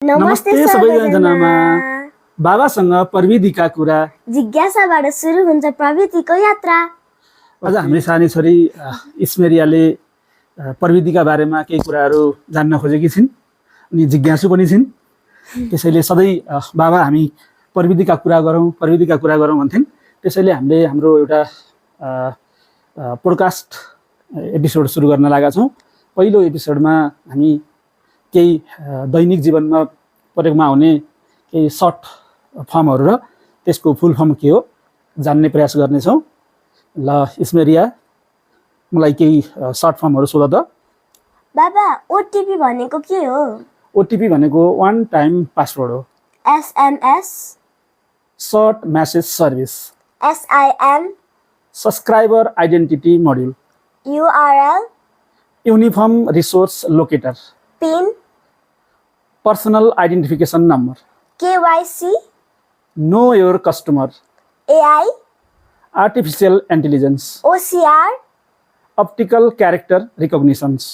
नमस्ते सबैजनामा बाबासँग प्रविधिका कुरा जिज्ञासाबाट सुरु हुन्छ प्रविधिको यात्रा। आज हाम्रो सानी छोरी स्मेरियाले प्रविधिका बारेमा केही कुराहरू जान्न खोजेकी छिन् अनि जिज्ञासु पनि छिन्। त्यसैले सधैँ बाबा हामी प्रविधिका कुरा गरौँ भन्थिन्। त्यसैले हामीले हाम्रो एउटा पोडकास्ट एपिसोड सुरु गर्न लागेका छौँ। पहिलो एपिसोडमा हामी केही दैनिक जीवनमा प्रयोगमा आउने केही सर्ट फर्महरू र त्यसको फुल फर्म के हो जान्ने प्रयास गर्नेछौँ। ल स्मेरिया मलाई केही सर्ट फर्महरू सोध त। बाबा ओटिपी भनेको के हो? ओटिपी भनेको वान टाइम पासवर्ड हो। SMS short message service. SIM subscriber identity module. URL uniform resource locator. PIN personal identification number. KYC know your customer. AI artificial intelligence. OCR optical character recognitions.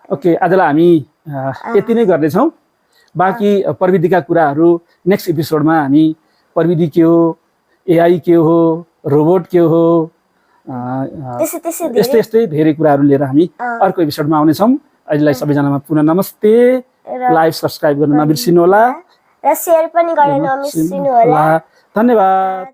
Okay, आजलाई हामी यति नै गर्नेछौँ। बाँकी प्रविधिका कुराहरू next एपिसोडमा हामी प्रविधि के हो, AI के हो, रोबोट के हो, यस्तै धेरै कुराहरू लिएर हामी अर्को एपिसोडमा आउनेछौँ। अहिलेलाई सबैजनामा पुनः नमस्ते। लाइभ सब्सक्राइब गर्न नबिर्सिनु होला र शेयर पनि गर्न नबिर्सिनु होला। धन्यवाद।